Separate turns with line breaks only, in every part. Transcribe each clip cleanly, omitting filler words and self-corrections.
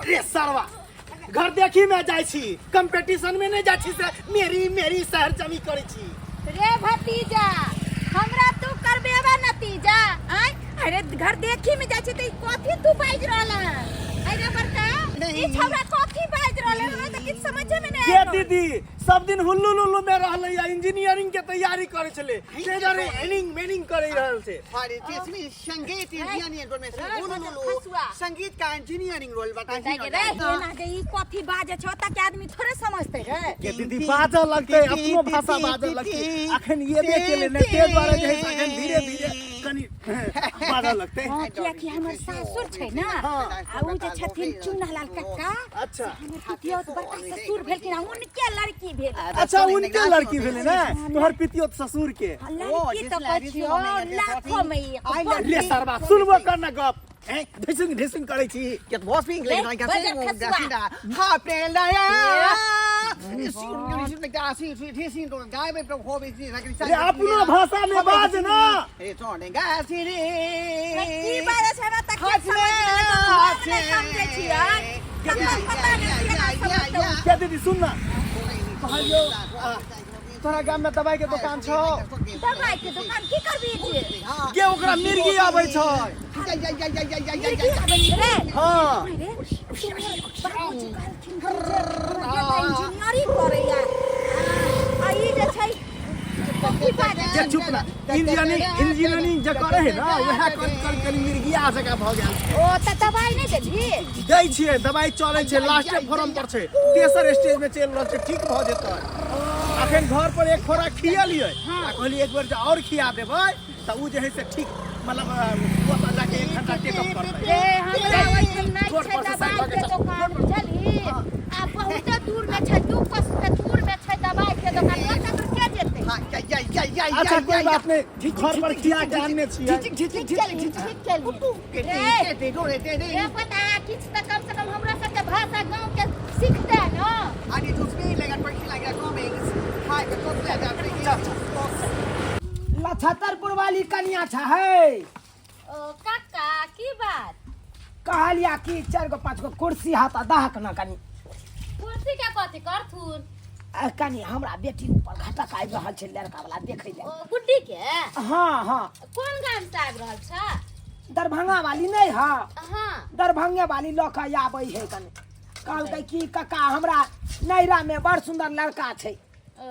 रे सरवा, घर देखी में जाइ छी, कंपटीशन में नहीं जाइ छी, से मेरी मेरी शहर जमी करै छी।
रे भतीजा, हमरा तू करबेबा नतीजा। आय, अरे घर देखी में जाइ छी त ई कथी तू बाजि रहल है? अरे बड़का, ई छौड़ा कथी बाजि रहल है? हमरा त किछु समझे में नहीं
ये
आबि रहल।
दीदी सब दिन हुल्लू लुल्लू में रहलै या इंजीनियरिंग के तैयारी करै छलै, से दुआरे एनिंग मेनिंग करै रहल छै।
अरे जिसमें संगीत इंजीनियरिंग रोल में
खसुआ।
संगीत का इंजीनियरिंग रोल बता।
रे रे, एना जे ई कथी बाजे छौ त के आदमी थोड़े समझते रे।
के दीदी, बाजऽ लगतै, अपनो भाषा बाजऽ लगतै। अखन ये बे केले ने, ते दुआरे जे है से अखन धीरे धीरे कनि बाजऽ लगतै।
हाँ, कियाकि हमर सासुर छै ने, आ उ जे छथिन चुनालाल कक्का। हमर पितियौत बड़का ससुर भेलखिन आ उनके लड़की भेल।
अच्छा, उनके लड़की भेलै ने तोहर पितियोत ससुर के?
लड़की तऽ कहै छियौ लाखो में एक।
रे सरबा, सुनबो कर ना गप, हैं ढिसिंग ढिसिंग करै छी। रे अपनो भाषा में बाज ना।
की बाजै छै, हमरा तऽ किछु समझ नहि आबै छै, हम नहि समझै छियै। हमरा पता नहि केना समझतौ।
क्या दीदी, सुन ना, कहलियौ तोरा गाम में दवाई के दुकान छौ?
दवाई के दुकान की करबी जे?
के ओकरा मिर्गी आबै छै।
मिर्गी आबै छै रे?
हाँ।
रे, तोहर बाबूजी कहलखिन कि जे हमर बेटा इंजीनियरिंग करैया आ ई जे छै कथी बाजै
जे चुप ना, इंजीनियरिंग इंजीनियरिंग जे करे है ना, वएह कर कर कनी मिर्गिया जकाँ भऽ गेल छै।
ओ तऽ दवाई नहि देबही?
दै छियै, दवाई चलै छै, लास्टे फॉर्म पर छै, तेसर स्टेज में चलि रहल छै, ठीक भऽ जेतै। अखन घर पर एक खोरा खियलियै आ कहलियै एक बेर जे आओर खिया देबै तऽ उ जे है से ठीक, मतलब ओतऽ जाके एक घंटा टेकअप करतै।
ए, हमरा ओहिठाम नहि
रोड
छै
पर से साइड
दवाई
भऽ
के
के चल।
दोकान, बुझलही? आ बहुते दूर में छै, 2 कोस के दूर में छै दवाई के दोकान, ओतऽ दूर के जेतै?
अच्छा, कोई बात नहीं, घर पर खिया के आनने छियै।
ठीक केलही, ठीक केलही। रे रे, पता किछु तऽ कम से कम हमरा सबके भाषा गाँव के सिखतै ने।
लछतरपुर वाली कनिया छै है।
ओ काका, की बात?
कहलिया कि चारि गो पाँच गो कुर्सी हाथ दहक न कनि।
कुर्सी के कथी करथुन?
आ, कनि हमरा बेटी ऊपर घटक आबि रहल छै लड़का वाला देखै
ओ
लए।
गुड्डी के?
हाँ।
कोन गाम से आबि रहल छ?
दरभंगा वाली नहि हँ? दरभंगे वाली लऽ कऽ आबै है। कनि कहलकै कि कक्का, हमरा नैहरामे बड़ सुन्दर लड़का छै,
ओ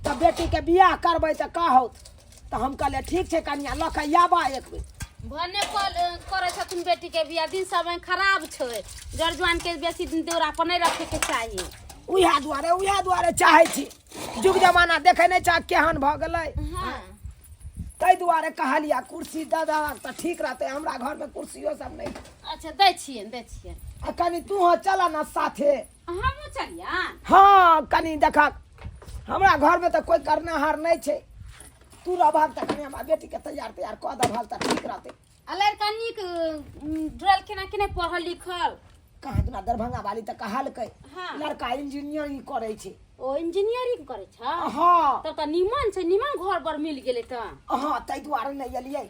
तऽ बेटीके बियाह करबै तऽ कहौ। तऽ हम कहलियै, ठीक छै कनिया, लऽ कऽ आबऽ एक बेर।
भने करै छथुन बेटी के बियाह, दिन समय खराब छै, जर जुआन के बेसी दिन देवरा पर नहीं रखे के चाही।
उएह दुआरे चाहै छी, जुग जमाना देखै नहि चाह केहन भऽ गेलै। ताहि दुआरे कहलियै, कुर्सी दऽ दहक तऽ ठीक रहतै। हमरा घरमे कुर्सियो सब नहि।
अच्छा, दै छियनि, दै छियनि।
आ कनि तू चल न साथे।
हमहूँ चलियनि?
हाँ, कनि देखक, हमरा घरमे तऽ कोइ करनाहार नहि छै। तू रहबहक तऽ कनि हमरा बेटीके तैयार तैयार कऽ देबहक तऽ ठीक रहतै।
आ लड़का नीक जुड़लखिन कि नहि, पढ़ल लिखल?
कहाँ दिना दरभंगा वाली तऽ कहलकै, लड़का इंजीनियरिंग करै छै।
ओ इंजीनियरिंग करै छ?
हाँ।
तब तऽ निमन छै, निमन घर बर मिल गेलै तऽ।
हाँ, ताहि दुआरे नहि एलियै।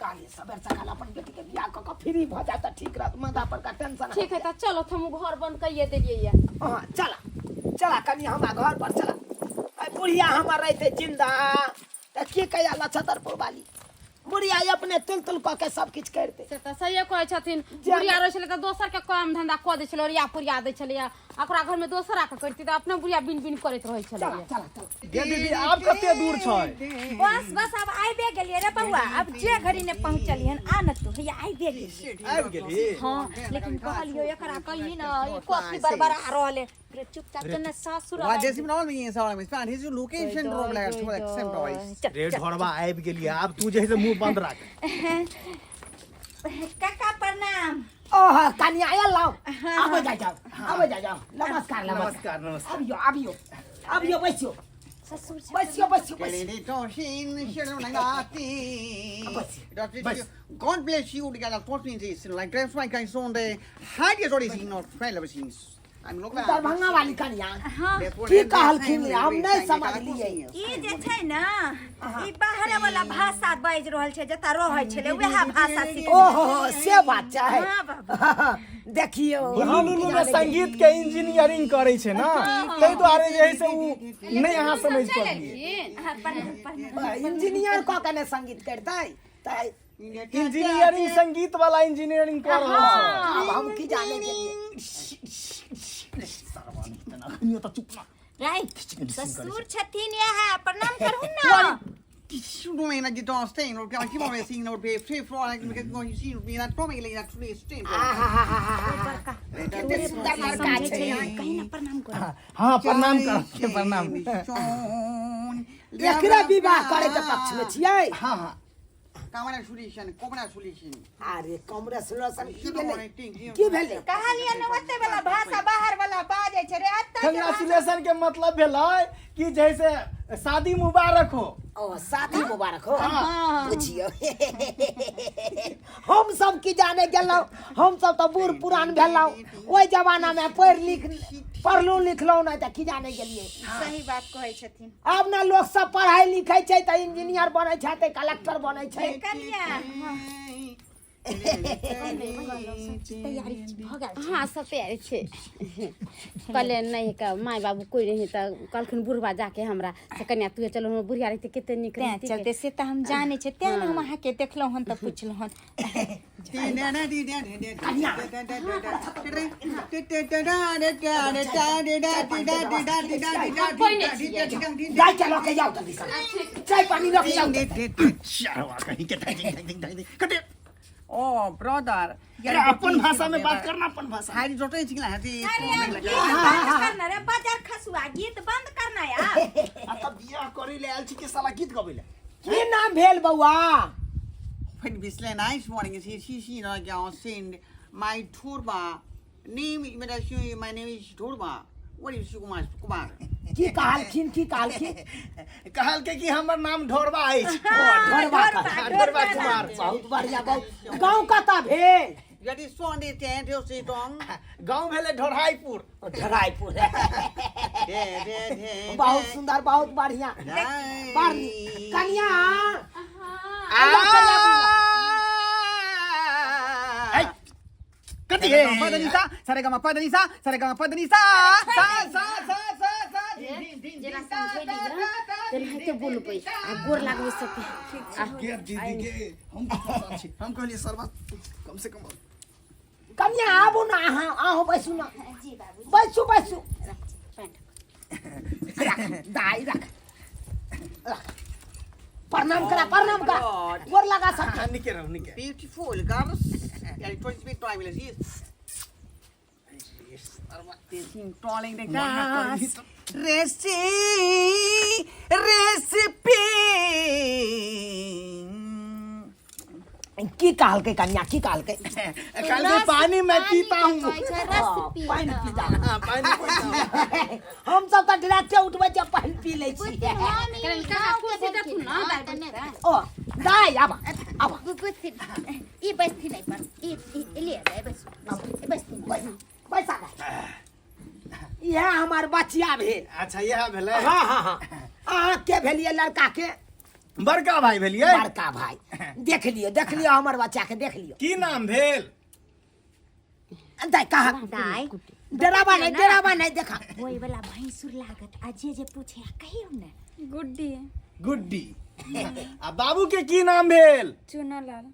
कहलियै सबेर सकाल अपन बेटीके बियाह कऽ कऽ फ्री भऽ जाय तऽ ठीक रहत, माथा पर का टेंशन।
ठीक है, तऽ चलो, हम घर बंद करिए देलियै ये।
हाँ, चला चला, कनि हमरा घर पर चला। अइ बुढ़िया हमर रहिते जिंदा तऽ की कहिया लछतरपुर वाली बुढ़िया अपने तुल तुल कऽ के सब किछु करिते।
से तऽ सहिए कहै छथिन। बुढ़िया रहै छलै तऽ दोसर के काम धंधा कऽ दै छलै, ओरिया पुरिया दै छलै। आ ओकरा घर में दोसर आके करती तऽ अपने बुढ़िया बिन बिन करैत रहै छलै।
चला चला चला।
गे दीदी, आब कते दूर छै?
बस बस, आब आबे गेलियै रे बौआ, आब जे घड़ी ने पहुँचलियै हन। आ न तू, हैया आबे गेलियै।
आबि गेली?
हाँ, लेकिन कहलियो एकरा कही न, ई कथी बड़बड़ा रहले रे, चुपचाप तो न सासुर।
रे ढोरबा, आबि गेली, आब तू जे है से मुंह बंद राख।
काका, प्रणाम।
ओह, कनिया आयल, लाओ, आबो जा जाओ, आबो जा जाओ। नमस्कार, नमस्कार।
नमस्कार, नमस्कार।
अबियो, अबियो, अबियो, बैसियो।
ससुर।
बैसियो, बैसियो, बैसियो।
बस।
God bless you, together, like that's why I saw the high.
Darbhanga वाली कनिया की कहलखिन हम नहि समझलियै।
ई जे छै ने ई बाहरे वाला भाषा बाजि रहल छै, जतऽ रहै छलै वएह भाषा सीख।
ओहो से बात छै।
हाँ बाबा।
देखियौ
हुलु लुलु में संगीत के इंजीनियरिंग करै छै ना, ताहि दुआरे जे है से उ नहि अहाँ समझ पबियै।
हाँ, प्रणाम प्रणाम।
इंजीनियर कऽ के ने संगीत करतै तऽ
इंजीनियरिंग संगीत वाला इंजीनियरिंग कर रहल छै।
आब हम की जाने गेलियै।
अखनियो तऽ चुप ना।
राय ससुर छथिन इएह, प्रणाम करहु ना।
कते सुंदर लड़का
समझै
छै।
छै कहीं ना, प्रणाम करू।
हाँ प्रणाम कर, प्रणाम।
एकरे विवाह करे के पक्ष में छियै?
हाँ हाँ।
अरे कॉन्ग्रेचुलेशन की भेलै, की भेलै?
कहलियै ने ओते वाला भाषा बाहर वाला बाजै छै रे एतऽ के भाषा।
कंग्रेचुलेशन के मतलब भेलै कि जैसे शादी मुबारक हो।
ओ शादी मुबारक हो। बुझियौ हम सब की जाने गेलहुँ, हम सब तऽ बूढ़ पुरान भेलहुँ, ओहि जमाना में पढ़ि लिख पढ़लहुँ लिखलहुँ नहि तऽ की जाने गेलियै।
सही बात कहै छथिन।
आब ने लोक सब पढ़ाई लिखै छै तऽ इंजीनियर बनै छै तऽ कलेक्टर बनै छै।
कनिया तैयारी भऽ गेल?
हाँ सब तैयारी छै। कहले नहीं का माय बाबू कोई नहीं, तऽ कहलखिन बुढ़वा जाके हमरा से कन्या तू चलो, हमर बुढ़िया रहते कते नीक
तें
रहती।
चलते से तऽ हम जानै छियै, तें ने हम अहाँके देखलहुँ हन तऽ पुछलहुँ हन।
गाय के लऽ के जाउ जल्दी से, चाय पानी लऽ के जाउ।
चारवा कहीं के ढंग ढंग ढंग ढंग कते।
ओ ब्रदर,
अरे अपन भाषा में बात करना, अपन भाषा।
हारी जोटै छिला हाथी।
अरे अब गीत बंद करना रे बाजार खसुआ, गीत बंद करना यार।
आ तब बियाह करे ले आयल छी के साला गीत गबै ले?
की नाम भेल बौआ?
When Bisle nice morning is she she na gya send my turba name mera she, my name is Turba, what is Kumar Kumar?
की कहलखिन, की कहलखिन?
कहलकै कि हमर नाम ढोरबा अछि।
ढोरबा
हाँ, ढोरबा कुमार।
बहुत बढ़िया, बहुत। गाँव कतऽ भेल?
That is Sunday tent you see dong.
गाँव भेलै ढोरहाईपुर।
ढराईपुर।
De de de.
बहुत सुंदर, बहुत बढ़िया, बड़ नीक। कनिया
ऐ, कथी हे?
Padanisa, Saregama Padanisa, Saregama Padanisa, sa sa sa sa sa
जेना समझेली तेनाहिते बोलबै आ गोर लागबै सबके।
गे दीदी गे, हम परेशान छी। हम कहलियै सरबा कम से कम।
कनिया आबू ने, अहाँ अहूँ बैसू ने।
जी बाबू।
बैसू बैसू।
पैंट
रख दाई, रख रख। प्रणाम करा, प्रणाम करा, गोर लगा सब।
हाँ, निके रहू, निके।
Beautiful girls. Yeah, it was bit time yes. Tolling the grass. Recipe, recipe.
की कहलकै कनिया, की कहलकै?
कहलकै पानी मैं पीता हूँ।
कहै छै रस पी।
पानि पी जा।
हाँ, पानी पीता हूँ।
हम सब तऽ डायरेक्टे उठबै छियै, पानि पी लै छियै।
करण कहाँ कुर्सी देथुन ना।
ओ दाइ आब आब।
ई बैसथिन एहि पर, ई ई लिए जाय, बैसू बैसू, बैसथिन।
बैस बैसा दाइ, इएह हमर बचिया भेल।
अच्छा इएह भेलै?
हाँ हाँ हाँ। अहाँ के भेलियै लड़का के?
बड़का भाई भेलियै।
बड़का भाई। देख लियौ, देख लियौ, हमर बच्चा के देख लियौ।
की नाम भेल?
दाइ कहाँ
दाइ।
डराबा नहीं, डराबा नहीं, देखा।
ओहि वाला भैंसुर लागत आ जे जे पूछे आ कहियौ ने।
गुड्डी।
गुड्डी। आ बाबू के की नाम भेल?
चुनालाल।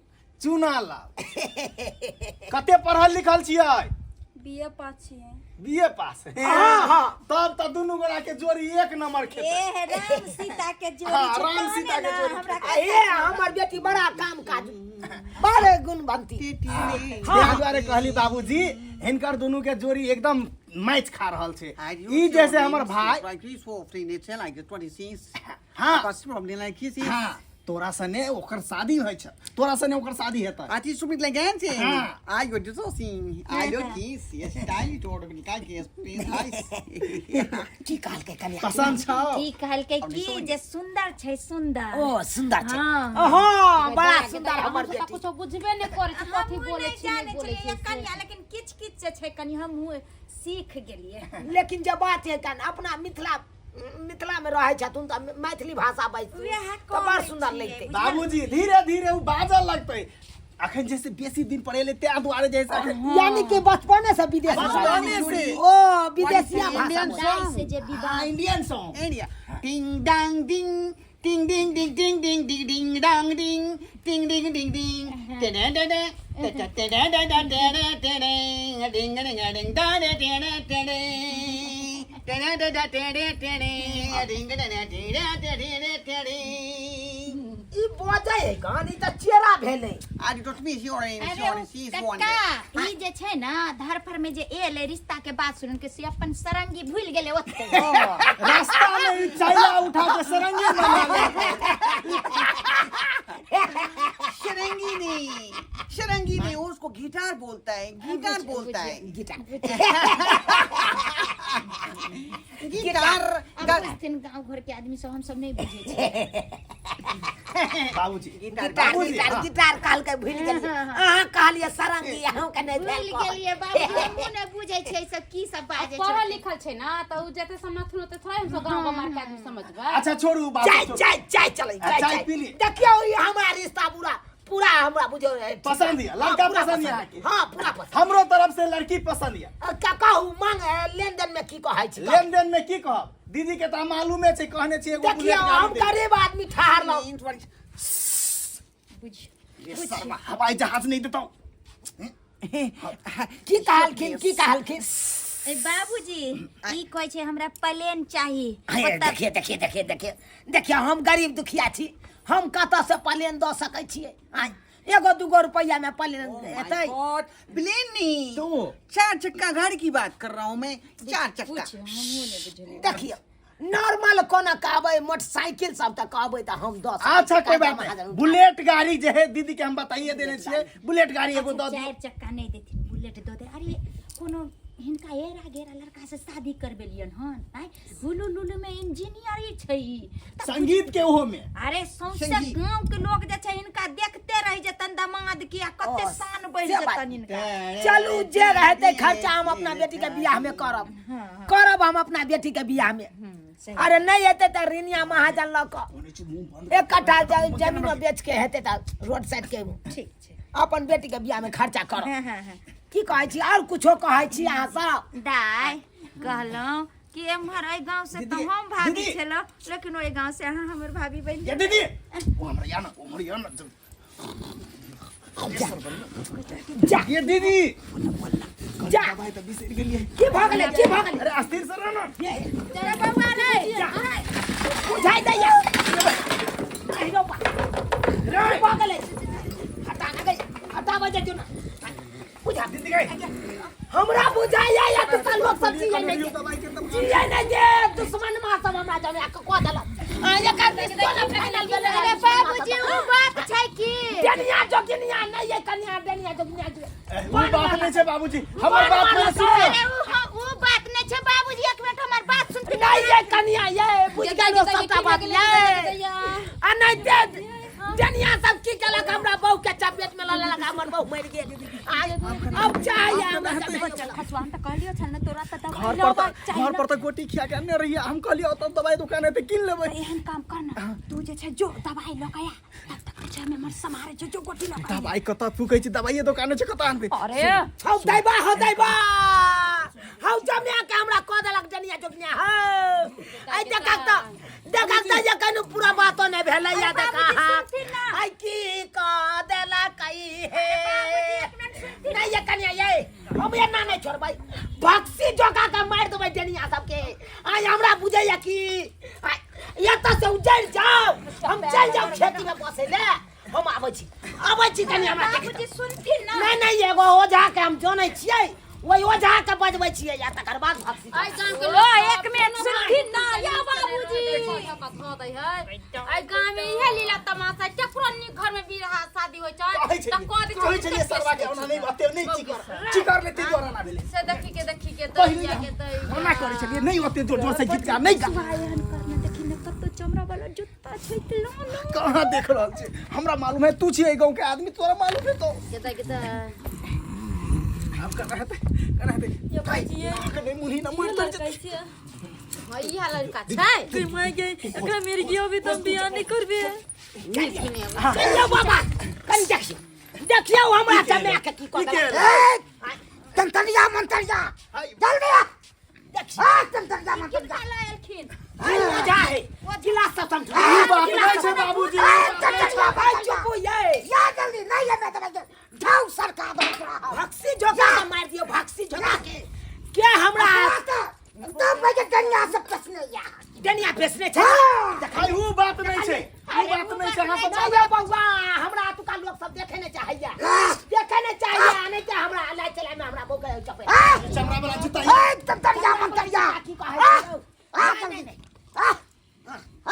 चूनालाल। कते पढ़ल लिखल छियै?
बी ए पास छियै।
बी ए पास?
हाँ हाँ।
तब तऽ दुनू गोरा के जोड़ी एक नंबर खेतै।
ए राम सीता के जोड़ी
हाँ,
छै,
राम
तहने
सीता के
ने
जोड़ी।
हमरा।
आ ए हमर बेटी बड़ा काम काज, बड़े गुणवंती।
ताहि दुआरे कहली बाबूजी, हिनकर दुनू के जोड़ी एकदम मैच खा रहल छै। ई जैसे हमर भाई। हाँ। हाँ, तोरा सने ओकर शादी होइ छै, तोरा सने ओकर शादी हेतै।
Ati subit legente.
हाँ।
Ai, eu disse assim. Ai, eu disse. Esse daí todo brincar que
की कहलकै कनिया?
पसंद छौ?
की कहलकै की जे सुंदर छै, सुंदर।
ओ सुंदर छै।
हाँ।
हाँ, बड़ा सुंदर हमर
हम
बेटी।
कुछो बुझबे नहि करै छी, कथी
हमहूँ
बोलै
नहि
छी, नहि
जानै
बोलै
छलियै
छी।
कनिया, लेकिन किछु किछु जे छै कनि हमहूँ सीख गेलियै।
लेकिन जे बात है कन अपना मिथिला मिथिला में रहै छथुन तऽ मैथिली भाषा बाजथुन
वएह
तऽ बड़
कहै
सुन्दर
छियै,
लगतै।
बाबूजी धीरे धीरे उ बाजऽ लगतै। अखन जैसे बेसी दिन पर एलै तें दुआरे जैसे अखन
यानी कि बचपने से विदेश में
बचपने से।
ओ विदेशिया भाषा
Indian
बोलै।
दाइ से जे विवाह
हाँ, इंडियन सॉन्ग।
इंडिया टिंग डांग डिंग टिंग डिंग डिंग डिंग डिंग डिंग डिंग डांग डिंग टिंग डिंग डिंग डिंग टेडे टेडे टेडे टेडे टेडे टेडे टेडे डिंग डिंग डिंग डाडे टेडे टेडे टेडे टेडे टेडे टेडे डिंग डिंग टेडे टेडे टेडे।
ई बजै है गान, ई तऽ चेरा भेलै।
आज टोटमी सी और
अरे
सी और
ओ
सी वन।
कक्का, ई जे छै ने धरफर में जे एलै रिश्ता के बात सुन के से अपन सरंगी भूल गेलै ओते।
रास्ता में ई चैला उठा के सरंगी बना ले।
शरंगी नहीं, शरंगी नहीं, उसको गिटार बोलता है, गिटार बोलता है।
गिटार।
गिटार।
अब बुझथिन गाँव घर के आदमी सब, हम सब नहीं बुझै छियै।
बाबूजी
गिटार।
गिटार।
बाबूजी,
गिटार।
हाँ।
गिटार कहलकै, भूलि गेलियै। अहाँ कहलियै सरंगी, अहूँके नहि
भूल
भेल कहल।
गेलियै बाबू, हमहूँ नहि बुझै छियै सब की सब बाजै
पढ़ल
छै।
लिखल छै ना तऽ उ जते समझथुन ओते थोड़े हमसब गाँव गमार के आदमी समझबै।
अच्छा छोड़ू बाबू,
चाय
छोड़ू।
चाय चाय चलै।
आ,
चाय
चाय
चाय
पी ली।
देखियौ ई हमरा रिश्ता पूरा पूरा हमरा बुझियौ ठीक
पसंद
है।
यऽ, लड़का
हाँ, पूरा
पसंद यऽ अहाँके?
हाँ, पूरा पसंद।
हमरो तरफ से लड़की पसंद यऽ।
का कहू, मांग लेन देन में की कहै छी?
लेन देन में की कहब, दीदी के तऽ मालूमे छै, कहने छी एगो
देखियौ
बुलेट गाड़ी
हम
देब।
गरीब आदमी ठहरलहुँ।
बुझ
ये शर्मा हवाई जहाज नहीं देता।
की कहलखिन, की कहलखिन?
ए बाबूजी, ई कहै छै हमरा प्लेन चाही।
हे,
ओतऽ
देखिए देखिए देखिए देखिए देखिए, हम गरीब दुखिया छी, हम कतऽ से प्लेन दऽ सकै छियै? आँय, एगो दूगो रुपैआ में प्लेन एतै?
गॉड, प्लेन नहीं,
तो
चार चक्का गाड़ी की बात कर रहा हूँ मैं, चार चक्का।
पूछ, हमहूँ नहि बुझलियै।
देखियौ नॉर्मल कोना कहबै, मोटरसाइकिल सब तऽ कहबै तऽ हम दऽ सकै
अच्छा
छी।
कोई बात
महाजन
नहीं, बुलेट गाड़ी जे है दीदी के हम बताइए देने छियै, बुलेट गाड़ी एगो दऽ दियौ।
चारि चक्का नहि देथिन, बुलेट दऽ दे। अरे कोनो हिनका एरा गेरा लड़का से शादी करबेलियन हन? आँय, हुलू लुलू में इंजीनियरी छै ई। तऽ
संगीत के ओहो में।
अरे सौंसे
संगीत।
गांव के लोग जे छै हिनका देखते रहि जेतन दमाद के, आ कते
ओ,
शान बढ़ि
से बात।
जेतन हिनका।
चलू, जे रहतै खर्चा हम अपना बेटी के बियाह में करब, करब हम अपना बेटी के बियाह में। अरे नहीं हेतै तऽ ऋणिया महाजन लऽ कऽ एक कट्ठा जमीनो बेच के हेतै तऽ रोड साइड के
ठीक छै।
अपन बेटी के बियाह में खर्चा करब।
हाँ, हाँ, हाँ।
की कहै छी, आओर कुछो कहै छी अहाँ सब?
दाइ, कहलहुँ कि एम्हर एहि गाँव से तऽ
दीदी,
हम भाभी
दीदी।
छलहुँ, लेकिन ओहि गाँव से अहाँ हमर भाभी बनि
ये दीदी, ओ हमरा या ना, ओ हमरा या ना।
जा।
ये दीदी।
जा।
भाई तऽ बिसरि गेलियै।
की भऽ गेलै, की भऽ गेलै?
अरे अस्थिर से रह ना।
गेल। बौआ रे।
बुझाइ दैया। अहिरो बा। की भऽ गेलै? हटा ना गई, हटाबै जे ना। बुझा।
दीदी गई।
हमरा बुझाइया या तू लोग सब जियै नहि दे।
दवाई के तब
जियै नहि दे, दुश्मन माँ सब हमरा जमा के कऽ देलक। आ एकर रिश्तो ने फाइनल भेलै।
अरे बाबूजी, ओ बात छै की
डेनिया जोगिनिया नहि ये कनिया, डेनिया जोगिनिया जे।
ओ बात नहि छै बाबूजी, हमर बात पहिले सुन।
अरे ओ बात नहि छै बाबूजी, एक मिनट हमर बात सुनते।
नहीं ये कनिया ये बुझ गेलो सबटा बात ये। आ नहीं दे डेनिया सब की केलक, हमरा बहू के चपेट में लऽ लेलक, हमर बहू मरि गेल। अब चाहिए हमरा चपेट।
खसुआ, हम तऽ कहलियो छल ने तोरा तऽ दवाई
घर पर
लेबाक
तऽ
चाही
घर
ने।
पर तऽ गोटी खिया के अनने रहियै, हम कहलियै ओतऽ दवाई दुकान है तऽ कीन लेबै।
एहन काम कर ना तू, जे छै जो दवाई लऽ के आ, तब तक जे छै हमे हमर समारे जो जो गोटी लऽ के आ।
दवाई कतऽ, तू कहै छी दवाइये दुकान छै, कतऽ आनबै?
अरे
हौ दैबा, हौ दैबा, हौ जमिया के हमरा कऽ देलक डनिया जोगिनिया। हौ ऐ देखक तऽ, देखक तऽ जे कनु पूरा बातो नहि भेलै या।
अरे
देखा
बाबूजी, सुनथिन ना।
ऐ की कऽ देलक ई हे? नहीं ये कनिया ये हम एना नहीं छोड़बै, भक्सी जोका के मारि देबै डनिया सबके। आइ हमरा बुझैया कि आइ एतऽ से उजड़ि जाउ, हम चलि जाउ खेती में बसै ले। हम आबै छी, आबै छी कनि हमरा देखि।
बाबूजी, सुनथिन ना।
नहीं नहीं, एगो ओझा के हम जनै छियै, ओहि ओझा के बजबै छियै या तकर बाद भक्सी।
आइ गाँव के
ओ एक मिनट सुनथिन ना या बाबूजी।
आइ गाँव में इहे लीला तमाशा, केकरो नीक घर में बियाह शादी होइ छै
कहै
तऽ कऽ दै
छलियै, कहै छलियै सरवा के ओना नहि ओते नहि चिकर चिकर ले, ताहि दुआरे ना भेलै।
से देखी के देखी के
पहिले
दैया के दैया।
मना करै छलियै नहि ओते जोर जोर से गीत गा, नहि गा।
सुहा, एहन करना, देखी ने कतौ चमड़ा वाला जूता छै तऽ लो लो।
कहाँ देख रहल छी? हमरा मालूम है, तू छी एहि गाँव के आदमी, तोरा मालूम है तो
के दै के दै।
आब केना हेतै केना हेतै
ये बाजिए
कने मुन्ही न मुड़ तर
कहै छियै
हाँ, इएह लड़का छै
कि मैं गई एकरा मिर्गियो भी तुम बियाह नहीं करबे
चलियो बाबा कनि देखियो देखियो हमरा जमा के की कऽ देलक।
तंतरिया मंतरिया जल्दी आ
देखियो
आ तंतरिया मंतरिया
एलखिन
हाय मजा है गिलास सब समझ
ई बात नहि छै बाबूजी
ए, तंतरिया
भाई चुप हो ये
या जल्दी नहीं है मैं तो जाओ सरकार बन रहा
भक्सी झोंका के मार दियो भक्सी झोंका के के हमरा
दो बजे डनिया सब कसने या
डनिया बेचने छै
हाय ऊ बात नहि छै ऊ बात नहि छै अहाँ सब
नहीं यौ बौआ हमरा एतुका लोक सब देखे नहि चाहैया देखे नहि चाहैया नहि तऽ हमरा लाइ चलाय में हमरा बौका चपे
चमड़ा वाला जूता
ए तंतरिया मंतरिया
की कहै छै यौ?
आ
नहीं, नहीं,
आ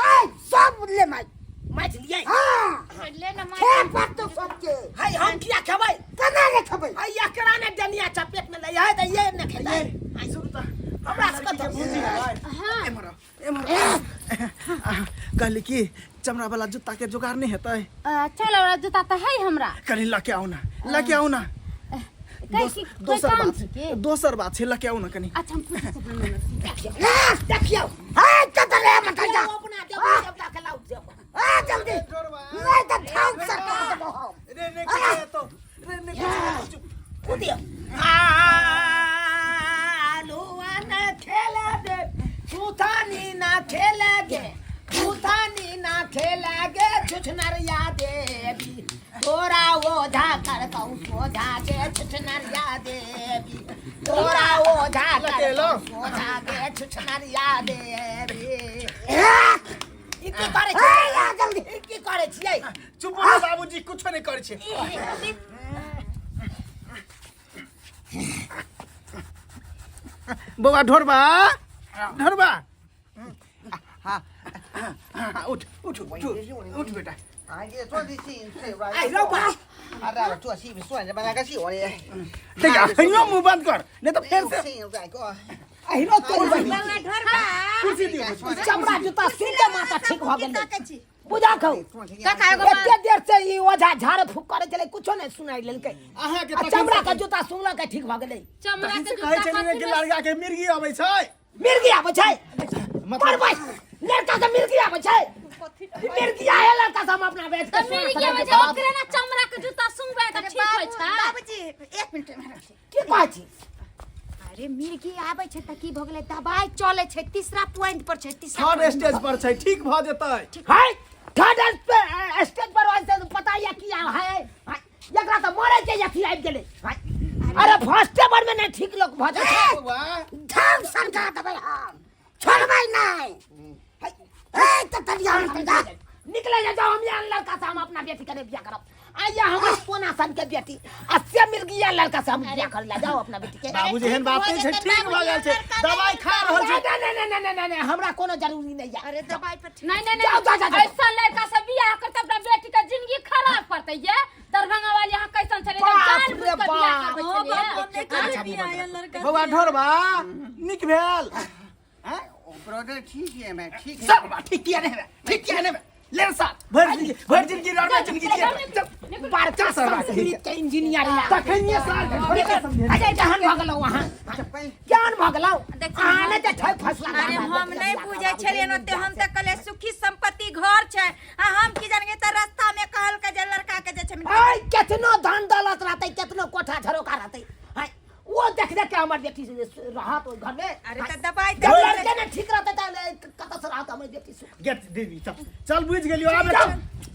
ए सब ले माई
मारि लियै
हां
ले ना माय
खे पर तो सबके
हाय हम किया खेबै
कना रे खेबै
हाय एकरा ने डनिया चपेट में लै है तऽ ये ने खेतै
ये सुन त
हमरा सबके तऽ
भौजी
हाँ
एम्हर आउ, एम्हर आउ। कहली कि चमड़ा वाला जूता के जोगाड़ नहि हेतै
चलो वाला जूता तऽ है हमरा
कनि लऽ के आउ ना लऽ के आउ ना
कहै कि कोई
दोसर
काम
बात
छै के
दोसर बात छै लऽ के आउ ना कनि
अच्छा हम पूछै छी अपना मम्मी से।
देखियौ देखियौ
ए तंतरिया मंतरिया
अपना देव देवता के लाउ देव
आ जल्दी नहीं तो ठाक सरकार देबो हम
रे ने कुछ हेतौ रे ने कुछ हेतौ चुप
कूदियौ आलुआ न खेला दे सुथानी ना खेला गे सुथानी ना खेला गे छुछनरिया देवी तोरा ओझा कर कहू सोझा गे छुछनरिया देवी तोरा ओझा कर
लकेलो।
कहू सोझा गे छुछनरिया देवी ई की करै
ए
छियै
या जल्दी
ई की करै छियै
चुप हो बाबूजी कुछो नहि करै छै बौआ ढोरबा ढोरबा हाँ हाँ उठ उठ उठ उठ बेटा
आई रौ बा
देख अखनियो मुंह बंद कर नहीं तो फेर से
आई रौ तोरी बहिन
बौआ ढोरबा
कुर्सी दियो
चमड़ा जूता सुनते माथा ठीक भऽ गेलै
ताकै छी
बुझा कहू
काका एगो
एते देर से ई ओझा झाड़ फूक करे छलै कुछो नहि सुनाइ लेलकै
अहाँके
आ चमड़ा के जूता सुनलकै ठीक भऽ गेलै
चमड़ा
तखन
के
से
जूता
कहै छलियै
कथी
कि
मे
लड़का के मिर्गी अबै छै
मिर्गी आबै छै
मतलब
मरबै लड़का के मिर्गी आबै छै मिर्गी आए लड़का से हम अपना बेच के
तऽ मिल गया वजह ओकरे ना चमड़ा के जूता सुंघबै तऽ
अरे
ठीक होइ
बाबू
छै
बाबूजी एक मिनट एम्हर आउ।
की कहै छी
अरे मिर्गी आबै छै तऽ की भऽ गेलै दबाइ चलै छै तीसरा पॉइंट पर छै तीसरा
थर्ड स्टेज पर छै ठीक भऽ जेतै
हाय थर्ड स्टेज पर वैसे पता या की है हाय, एकरा तऽ मरे के अथी आबि गेलै हाय, अरे फर्स्टे बार में नहीं ठीक लोग भऽ जाइ छै
बौआ
ठाम सरका देबै हम छोड़बै नहि ए ततरिया मंतरिया
निकले जा जाओ हम यहाँ लड़का से हम अपना बेटी के बियाह करब आइए हमर सोना सन के बेटी आ से मिल गया लड़का से हम बियाह कर ला जाओ अपना बेटी के
बाबूजी एहन बात नहि छै ठीक भऽ गेल छै दवाई खा रहल छै
नहीं नहीं नहीं नहीं नहीं नहीं हमरा कोनो जरूरी नहीं है
अरे दबाइ पर ठीक
नहीं नहीं
जाओ, जाओ, जाओ,
नहीं
जाओ।
ऐसा लड़का से बियाह करते अपना बेटी के जिंदगी खराब करते ये दरभंगा वाली यहाँ कैसन छलै एकदम
बाप
जान
रे
बुझ के बियाह
बाप।
करबै
हाँ
छलियै
बाप हम नहीं करबे बियाह या लड़का
बौआ ढोरबा नीक भेल
ब्रदर ठीक है मैं ठीक है
सब ठीक किया नहीं है ठीक किया नहीं है ले साल भरि जिंदगी भरि जिंदगी लड़बै जिंदगी किया चल
बड़का
चल सरवा
संस्कृत के इंजीनियर या
तखनिये साल थोड़े के समझे
अरे जहन भऽ गेलौ अहाँ ज्ञान भऽ गेलौ
देखियौ,
अहाँ नहि तऽ ठक फसला
अरे हम नहीं पूछे छलियन ओते हम तऽ कहले सुखी संपत्ति घर छै आ हम की जानगे तऽ रास्ता में कहल के जे लड़का के जे छै
आय केतनो धन दौलत रहतै केतनो कोठा झरोखा रहतै आय वो देख देख के हमर बेटी से रहत ओहि घर में
अरे तऽ दबाई
जब
तऽ
लड़के ने ठीक रहतै तऽ कतऽ से रहत हमर बेटी सुख
गेट दीदी चल चल बुझ गेलियो आब
जाओ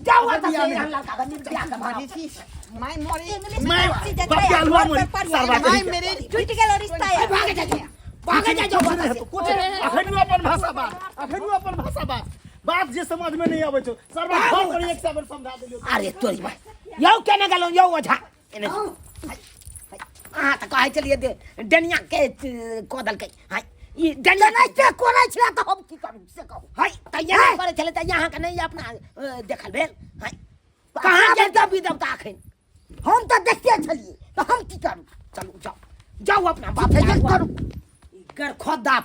जाओ
अगर
ओतऽ से
बियाह
एहन लड़का के नीक बियाह के भागो।
माय मोरी
मैं बाप के अलुआ मोरी सरवा
माय मेरे
टूट गेल रिश्ता
ए, भागे जा जाओ भागे जा जाओ ओतऽ से।
कुछ अखनियो अपन भाषा बात अखनियो अपन भाषा बात बात जे समझ में नहीं आबै छौ सरवा घर पर एक साबर समझा देलियो
अरे तोरी भाई यौ केने गेलहुँ यौ ओझा एने अहाँ तऽ कहै छलियै जे डनिया के कऽ देलकै हाय ई डनिया
नहि से करै छलै तऽ हम की करू से कहू
हाय तऽ यहाँ करै छलै तऽ अहाँके नहि अपना देखल भेल हाय कहाँ गेल देवी देवता अखन
हम तऽ देखते छलियै तऽ हम की करू
चलू जाउ जाउ अपना बाप
ठीक है, करू।
गरखोदा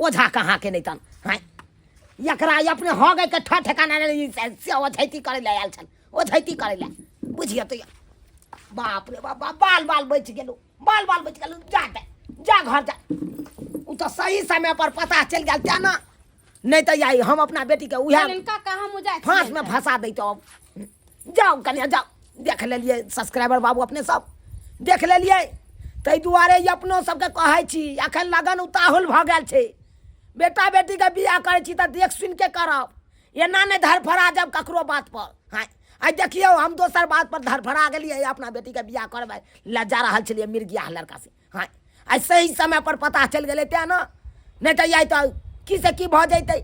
ओझा कहाँ के नहि तन हाय एकरा अपने हो गए के ठा ठेकाना नहीं से ओझैती करै लए आयल छल ओझैती करै लए बुझिए तऽ बाप रे बाप बाल बाल बचि गेलहुँ बाल बाल बचि गेल। जा दे, जा घर जा। ओ तऽ सही समय पर पता चलि गेल तेँ ने, नहि तऽ याई हम अपना बेटीके उएह
चलिन काका, हम जाइ छियै।
फाँसमे फंसा दैतहुँ। जाउ कनिया जाउ। देख लेलियै सब्सक्राइबर बाबू, अपने सब देख लेलियै। ताहि दुआरे ई अपनो सबके कहै छी, एखन लगन उताहुल भऽ गेल छै। बेटा बेटीके बियाह करै छी तऽ देख सुनिके करब, एना नहि धरफड़ा जाब ककरो बात पर। हाँ, आइ देखियौ, हम दोसर बात पर धरफड़ा गेलियै, अपना बेटीके बियाह करबै लए जा रहल छलियै मिर्गिया लड़का से। हाँ, आइ सही समय पर पता चलि गेलै तेँ ने, नहि तऽ आइ तऽ की से की भऽ जैतै।